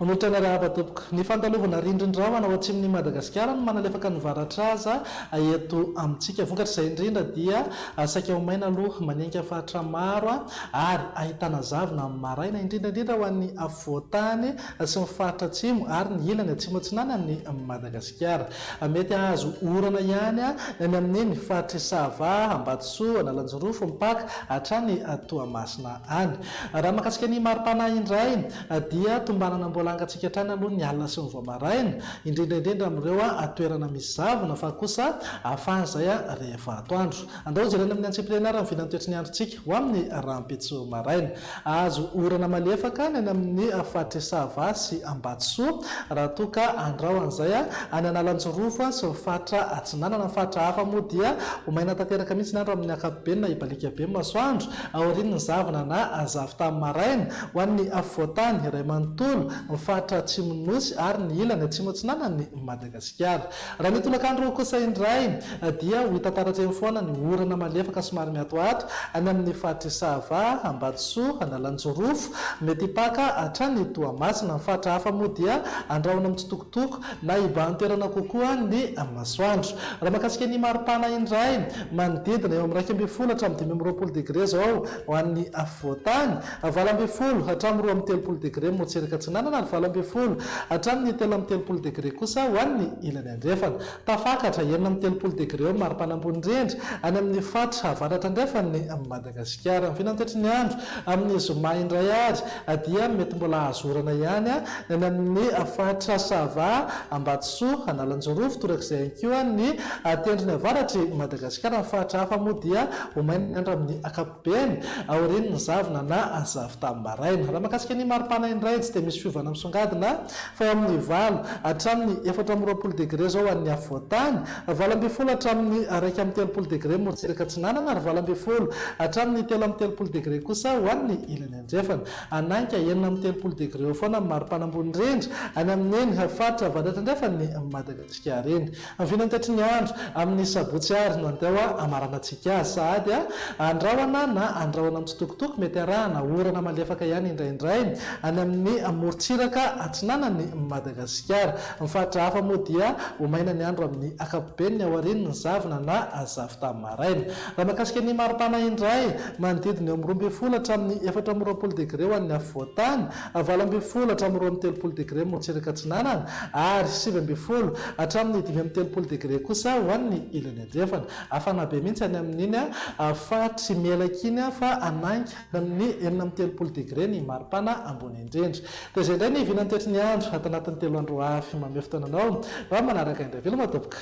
Manolotra ny arahaba tompoko. Ny fandalovana rindrin-drahona ao atsimon'i Madagasikara no manalefaka ny varatraza eto amintsika. Vokatr'izay indrindra dia saika ho maina aloha manenika faritra maro ary ahitana zavona amin'ny maraina, indrindra indrindra ho an'ny afovoan-tany sy ny faritra atsimo ary ny ilany atsimo atsinanan'i Madagasikara. Mety hahazo orana ihany ny any amin'iny faritr'i Sava, Ambatosoa, Analanjirofo, mipaka hatrany Toamasina any. Raha mahakasika ny maripana indray dia tombanana mbola hangatsiaka hatrany aloha ny alina sy ny vao maraina, indrindra indrindra amin'ireo toerana misy zavona fa kosa hafana izay rehefa atoandro. Andao hojerena amin'ny antsipiriany ary ny vinan'ny toetry ny androntsika ho amin'ny rahampitso maraina. Hahazo orana malefaka ny any amin'ny faritr'i Sava sy Ambatosoa raha toa ka andrahon'izay any Analanjirofo sy ny faritra Atsinanana. Ny faritra hafa moa dia ho maina tanteraka mihitsy ny andro amin'ny ankapobeny na hibaliaka be ny masoandro aorian'ny zavona na zavon-tany maraina ho an'ny afovoan-tany iray manontolo, ny faritra Atsimon'ny Nosy ary ny ilany atsimo atsinanan'i Madagasikara. Raha ny tolakandro kosa indray dia ho hita taratra eny foana ny orana malefaka somary miatoato any amin'ny faritr'i Sava, Ambatosoa, Analanjirofo, mety hipaka hatrany Toamasina. Ny faritra hafa moa dia andrahona mitsitokotoko na hibahan-toerana kokoa ny masoandro. Raha mahakasika ny maripana indray, manodidina eo amin'ny 11 hatramin'ny 25 degre izao ho an'ny afovoan-tany. 18 hatramin'ny 32 degre morontsiraka atsinanana ary 18 hatramin'ny 33 degre kosa ho an'ny ilany andrefana. Tafakatra 36 degre eo ny maripana ambony indrindra any amin'ny faritra avaratra andrefan'i Madagasikara. Ny vinantoetry ny andro amin'ny zoma indray ary dia mety mbola hahazo orana ihany ny any amin'ny faritra Sava, Ambatosoa, Analanjirofo, torak'izay ihany koa ny tendrony avaratr'i Madagasikara. Ny faritra hafa moa dia ho maina ny andro amin'ny ankapobeny. Beny, aorian'ny zavona na zavon-tany maraina. Raha mahakasika ny maripana indray, tsy dia misy fiovana misongadina fa eo amin'ny valo hatramin'ny 24 degre izao ho an'ny afovoan-tany, 18 hatramin'ny 31 degre morontsiraka atsinanana ary 18 hatramin'ny 33 degre kosa ho an'ny ilany andrefana. Hanainga 36 degre eo foana ny maripana ambony indrindra any amin'iny faritra avaratra andrefan'i Madagasikara iny. Vinantetry ny andro, amin'ny sabotsy ary no andeha hamaranantsika azy sahady andrahona na andrahona mitsitokotoko mety arahana orana malefaka ihany indraindray any amin'ny morontsiraka atsinanan'i Madagasikara. Ny faritra hafa moa dia ho maina ny andro amin'ny ankapobeny ny aorian'ny zavona na zavon-tany maraina. Raha mahakasika ny maripana indray, manodidina eo amin'ny 12 hatramin'ny 24 degre ho an'ny afovoan-tany, 18 hatramin'ny 32 degre morontsiraka atsinanana ary 19 hatramin'ny 35 degre kosa ho an'ny ilany andrefana. Hafana be mihitsy any amin'iny faritr'i Melaky iny fa hanainga amin'ny 36 degre ny maripana ambony indrindra. Dia izay indray ny vinan'ny toetry ny andro ato anatin'ny telo andro ho avy. Mamehy fotoana anao ho amin'ny manaraka indray. Veloma tompoko.